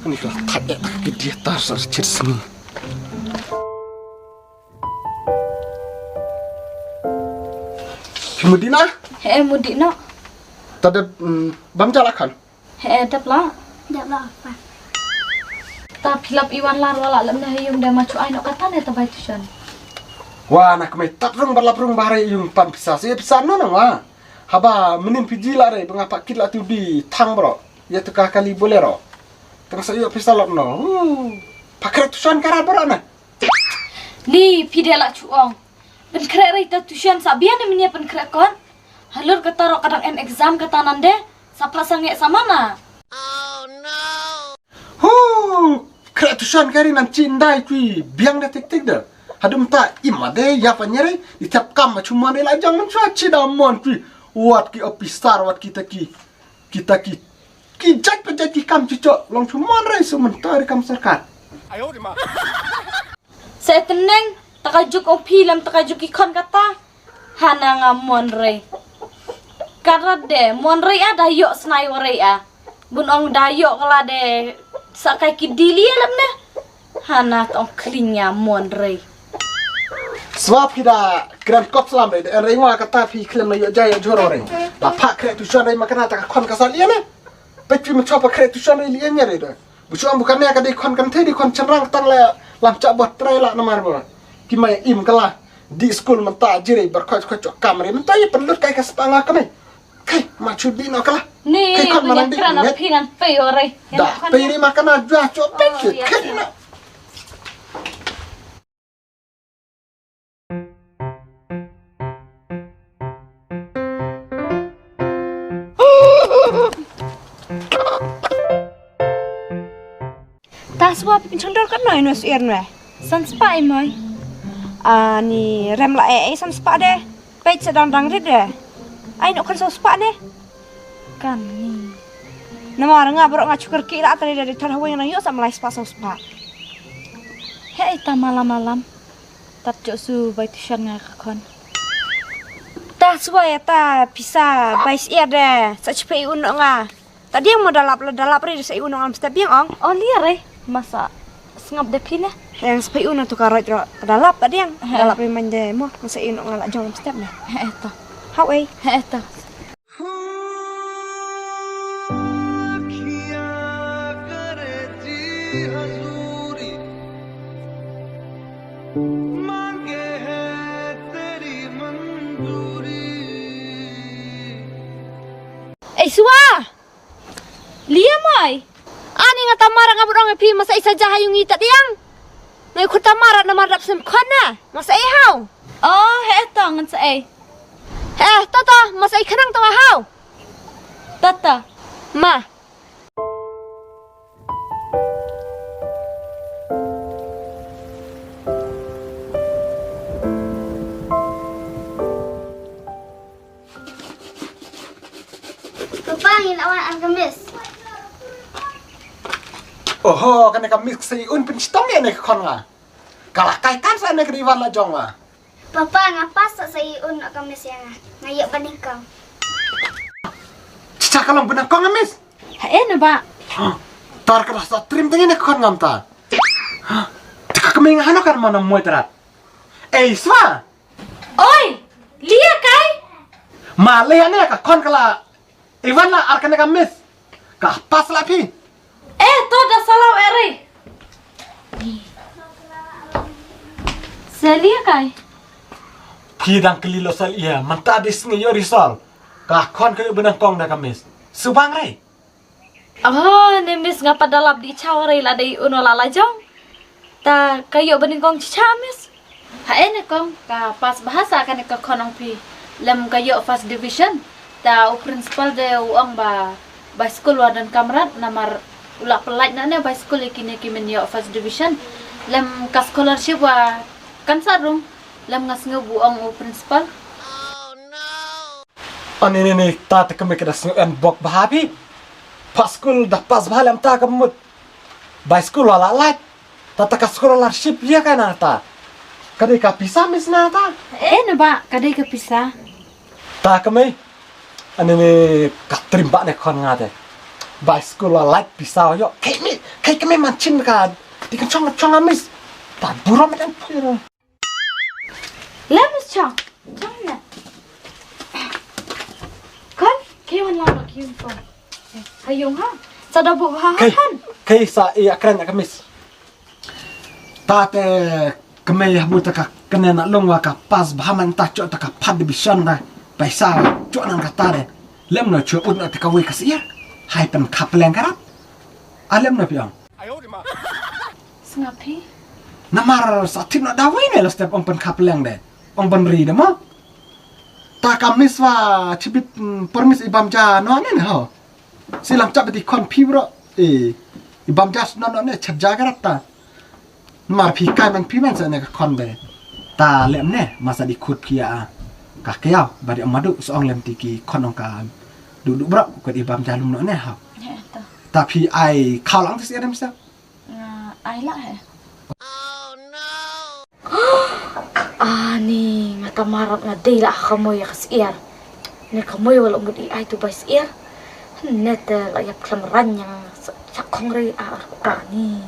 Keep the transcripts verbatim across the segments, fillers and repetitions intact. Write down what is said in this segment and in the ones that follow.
Ani ka thait ïa ka dia tar sa chit sngi. Phi mudih na? He mudih na. Ta dep, mm, bam jala khan. He dep la. Dep la pa. Ta phi lap Iwan la rwala lem na he yung de ma chu ai no kata ne ta bai tuition. Wa na kmai tat rung ba lap rung ba re yung pan pisa se pisa no na wa. Haba menin phi ji la re ba nga pa kit la tu di thang bro. Ïa tu ka kali bolero. Tang sa ïoh pisa lok no. Pakret tuition kara bro na. Ni phi de la chu ong. Pynkhreh rei ta tuition sa bian ne menia pynkhreh kon. Halor kata ro kadang en exam kata nande. Sa pha sangeh sa mana. Hu, khreh tuition kari nan chi ndai tui biang de tik tik de. Hadum ta ima de ya pa nyere. I thap kam ma chuma de la jang man chua chi da mon tui. Wat ki officer wat kita ki. Kita ki. Ki jait pa jait ki kam chuchok long chu mon rei su mynta ri kam sarkar. Sa tneng taka juk ong phi lem taka juk ki khon kata. Hana nga mon rei. Karat de mon rei a da yok snai wa rei a. Bun ong da yok la de sa kai ki dili lem ne. Hana tong kling ya mon rei. Swap ki da kren kot slam rei de en rei wa kata phi klem na yok jai yok joro rei. La pha kre tu shon rei makana taka khon ka sa lia ne. Pek phi ma chop kre tu shon rei lia nya rei de. Bu shon bu kane ka dei khon kan thei dei khon chenrang tang la lam cha bot trai la namar ba. Ki mai im kala di skul mynta jiri bar khoj khoj chok kam rei mynta ye penlut kai ka spanga kane. Kai ma chu di no kala. Ni kai khon manang di kran ne. Phi nan pei o rei. Da pei rei makana jua chok pek. Kai na. Ta swa pin chang dor kan noi no sir noi. San spa i moi. Ani rem la e e san spa de. Peit sa dang dang rit de. Ai no kan so spa ne. Kan ni. Namar nga bro nga chukar ki la tari de thar haweng nang yo sa malai spa so spa. He ai ta malam malam. Tat jo su bai tuition nga ka khon. Ta swa ya ta pisa bai sir de. Sa chipe un nga. Ta diang mo dalap la dalap ri sa iu nong am step biang ong. Oh lia re. Masa sngap de phi ne. Yang spa iu na tu ka roi ro dalap ta diang. Dalap ri man de mo masa iu nong la jong am step ne. He to. Hau ei. He to. Ei swa. Lia mai. Ani nga tamar nga burong phi masa isa jaha yung ita tiang. Ngai khut tamar na mar dap sem khon na. Masa ei hau. Oh, he tong ngan sa ei. He, to to, masa ei khnang to hau. To to. Ma. Papa, ngi la wan ar ka miss. Oho, kane ka miss sa i un pynchitom ïa ne ka khon nga. Ka la kai kam sa ne ka dei wan la jong nga. Papa, nga pass sa i un ka miss ïa nga. Nga ïoh ba nyngkong. Chicha ka long ba nyngkong nga miss. Ha e na ba. Tar ka la sa trim tang ïa ne ka khon ngam ta. Te ka kmie nga hano kan ma nang moi trat. Ei swa. Oi, lia kai. Ma lia ne ka khon ka la. Iwan la ar kane ka miss. Ka pass la phi. Eh, to da salaw eri. Sa lia kai. Phi dang kli lo sa lia, mynta di sngi ïoh result. Ka khon ka ïoh ba nyngkong da ka miss. Subang rei. Oh, ne miss nga pat da lap di chaw rei la dei uno la la jong. Ta ka ïoh ba nyngkong chicha miss. Ha e ne kong ka pass bha sa kane ka khon ong phi. Lem ka ïoh first division. Ta u principal de u ong ba bai skul wa don kamrat namar u la pynlait na ne bai skul ïa kine ki men ïoh first division. Lem ka scholarship wa kan sa rung. Lem nga sngew bu ong u principal. Ani ni ni ta te kemik da sngew en bok bha phi. Phah skul da pass bha lem ta ka mut. Bai skul wa la lait. Ta ta ka scholarship ïa ka na ta. Ka dei ka pisa miss na ta. Eh na ba ka dei ka pisa. Ta ka mei. Ani ni ka trim ba ne khon nga te. Bai skul la lait pisa yo. Kai mi, kai kami manchin ka. Di kan chong chong amis. Ta burom dan pira. Lem chong. Chong na. Kan, kai wan la ki uniform. Hayung ha. Sa da bu ha Kai, han. Kai sa i akren ka mis. Ta te kemei ha bu ta ka kene na long wa ka pas ba man ta cho ta ka pat division da. Paisa cho nan ka ta de. Lem no cho ut na te ka wei ka sier. Hai pen ka peleng karat. A lem no piang. Sngap hi. Namar sa tip na da wei ne la step ong pen ka peleng de. Ong pen ri de mo. Ta ka mis wa chibit mm, permis ibam ja no ne ne ho. Silang chap di kon phi bro. Eh, ibam jas non non ne chap jaga rata. Mar phi kai man phi man sa ne ka kon be. Ta lem ne masa di khut phi a. Ka kya ba di madu song lem ti ki kon ong ka. Du du bro ko di ibam jalum non ne ha. Ya, ta. Ta phi ai khalang ti si adam sa. Nga ai la he. Ani nga ta marap nga dei la khamoi ka sier. Ne khamoi wala mut i ai tu bai sier. Ne te la yap khlem ranyang sa khong rei a ar ka ni.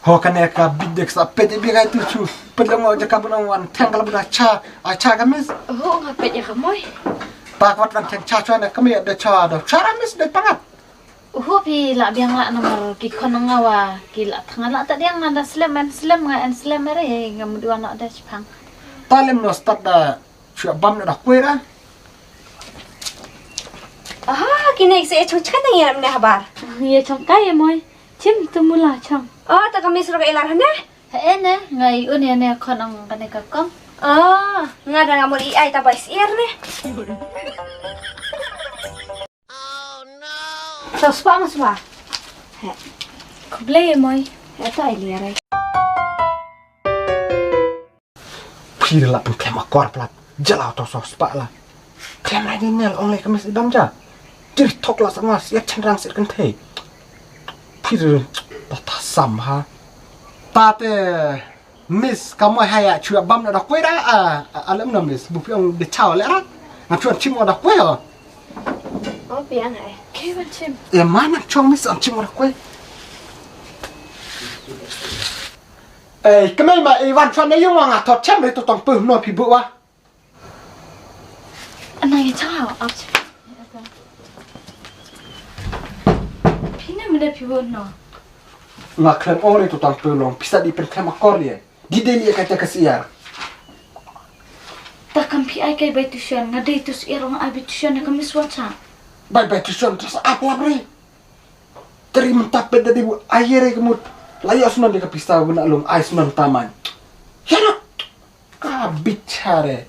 Ho kane ka bit dek sa pet bi kai tu chu. Pet la ngo ja ka bun wan thang kala bun cha a cha ka mis. Ho nga pet ya khamoi. Ta kwat wan thang cha cha ne kami da cha da cha ra mis de pangat. Uhu phi la biang la namar ki khon nga wa ki la thang la ta diang nga da slem en slem nga en slem re nga mut wa na da chipang. Ta lem no start da chua bam na da kwera. Aha, ki ne se chong chkan ne yam ne habar. Ye chong kai ye moi. Chim tu mula chong. Oh, ta kami suruh ilar hane? He ne, nga i un ye ne khon ong kane ka kong. Oh, nga da nga mut i ai ta bai sier ne. Sa spa ma spa. He. Khublei moi. He ta ili are. Phi la pun klem akor plat. Jala to sa spa la. Klem ra ni nel ong le kamis idam ja. Jir thok la sa ngas ya chen rang sir kan thei. Phi ta ta sam ha. Ta te Miss, ka moi haya chua bam na da kwera a a lem na miss. Bu piong de chao le ra. Nga chuan chim da kwe ho. Oh, piang hai. Ke wan chim. E ma na chong miss an chim da kwe. Ei, kemei ma e wan chuan na yung nga thot chem re to tong pu no phi bu wa. Ana ngi chao ap. Phi ne mene phi bu no. Nga klem ong re to tong pu long pisa di pen klem akor ye. Di dei lieh ka ta ka siar. Ta kam phi ai kai bai tuition, nga dei tu siar ong ai bai tuition na ka miswa cha. Bai bai tuition tu sa ap lap re. Teri mentap bet dadi bu ai re kemut. Layo sunan di ka pista guna lung ai sunan taman. Ya na. Ka bichare.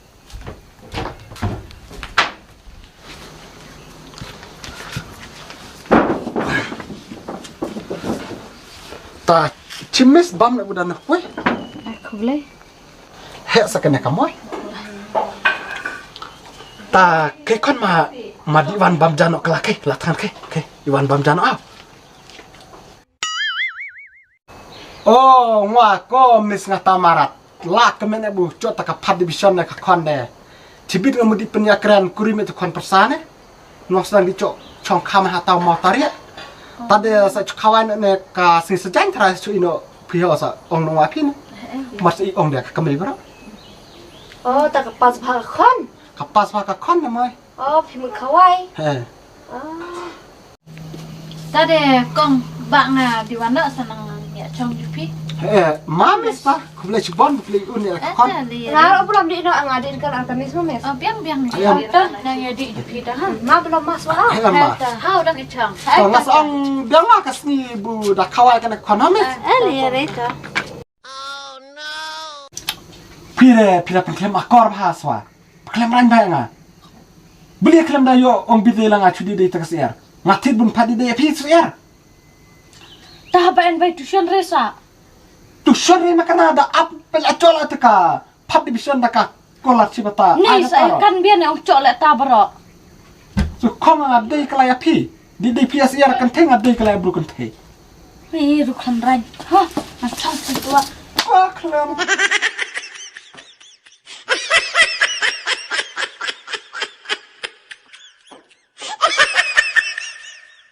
Ta chimis bam na budan na kwe. Ai khublei. He sa kane ka moi. Ta ke kon ma ma di wan bam jano kala ke la than ke ke di wan bam jano a. Oh, ngwa ko miss nga tamarat. La ka men bu chot ta ka pat division na ka khon de. Tibit nga mudi penya kren kuri me tu khon persane. Nong sedang di chok chong kham ha tau mau taria. Tade sa chok kawan ne ka sing sejan tara chok ino pio sa ong nong wakin. Mas i ong de ka kami bro. Oh, ta ka pas ba ka khon. Ka pas ba ka khon na mai. Oh, phi mut kawai. He. Oh. Tade kong ba nga di wan da sanang ya chong ju phi. He, ma miss pa, khublei chibon, khublei un ya ka khon. Nga ro pulam di no nga di kan anta miss ma miss. Oh, biang biang ni. Ayam. Ta na ya di ju phi da ha. Ma belum mas wa. He, ma. Ha udah ke chong. Nga sang biang ma ka sngi bu da kawai ka na khon ha miss. Eh, ni ya re ta. Phi re, phi la pynklem akor bha swa. Pynklem rang bha nga. Beli klem da yo ong bide la nga chudi dei ta ka siar. Nga thit bun pha di dei phi siar. Ta ba en bai tuition re sa. Tuition re ma kana da ap pel achol ata ka phat division da ka kolar chi bata. Ni sa kan bian ong chol ta baro. Su khong nga dei kala ya phi. Di dei phi siar kan thei nga dei kala ya bru kan thei. Ni ru kan ran. Ha, na chang tu wa. Ko klem.